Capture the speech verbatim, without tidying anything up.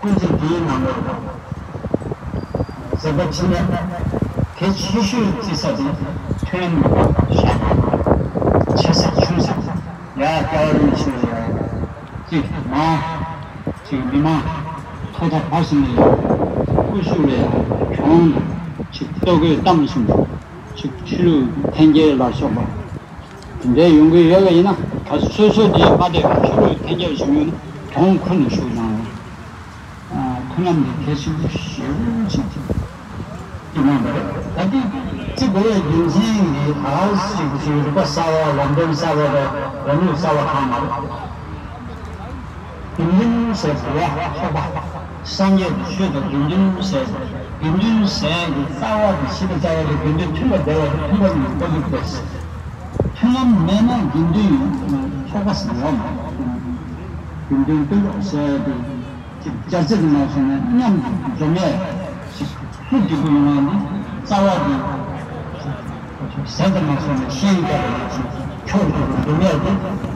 ཀུན་གྱིས་དེའི་ནང་ལོགས་ལ་ཟེར་བ་ཕྱིན་ན། གལ་ཆེ་ཤོས་བརྩི་ས་དེ་མཐུན་མོང་བཤད་པ། ཆེ་ས་ཆུང་ས་ཡ་སྐྱ་བ་རིན་ཆེ་བ་ཡ་གཅིག་མ་གཅིག་མི་མང་ཐོག་མཐའ་བར་གསུམ་ནས་ཡ་སྐུ་ཞབས་ལ་ཡ་གྱོང་གཅིག་ལྟོ་གོས་གཏམ་གསུམ་གཅིག་ཆོས་ལུགས་འཐེན་འཁྱེར་ལ་སོགས་པ། དེ་འདྲའི་ཡོང་གི་ཡོད་པ་ཡིན་ན། ད་སོ་སོ་དེ་མ་བསྡད་པར་ཆོས་ལུགས་འཐེན་འཁྱེར་བྱུང་ཡོད་ན་གྱོང་ཁུར་ནས་བཞུགས་གནང་། མཐུན་ལམ་འདི་གལ་ཆེན་པོ་ཞེ་པོ་ཅིག་ཅིག་གནང་བ་རེད། ད་གིན་ཅིག་དགོས་ཡ་རྒྱུ་མཚན་གྱིས་ད་ཅིག་ཅིག་རིག་པ་གསར་བ་ལམ་སྟོན་གསར་བ་དང་ལམ་ལུགས་གསར་བ་གང་མ་རེད། དགེ་འདུན་ཟེར་དགོས་ཡ་ཚོགས་པ། སངས་རྒྱས་ཀྱི་ཆོས་དང་དགེ་འདུན་ཟེར། དགེ་འདུན་ཟེར་གྱི་རྩ་བ་དེ་ཞིབ་ཏུ་བལྟ་ཡ་དེ་དགེ་འདུན་མཐུན་པར་བསྡད་པ་དེ་མཐུན་པ་ཉིད་ཀོ་ལི་ཏེ། མཐུན་ལམ་མེད་ན་དགེ་འདུན་ཚོགས་པ་ཟེར་ཡོད་མ་རེད། དགེ་འདུན་སྟོན་པ་ཟེར་དེ་ཅིག་སྦྱར་རྩི་དུ་མ་སོང་ན་མཉམ་དུ་འཛོམས་ཡས་ཞིག་ལྷུ་འགྲིག་པོ་ཡོང་བ་ནི་རྩ་བ་དེ། ཟས་དུ་མ་སོང་ན་ཤེས་ཡོན་སྦྱར་བ་ནི་ཅིག་ཕྱོགས་འགྲིག་པོ་འཛོམས་ཡས་དེ།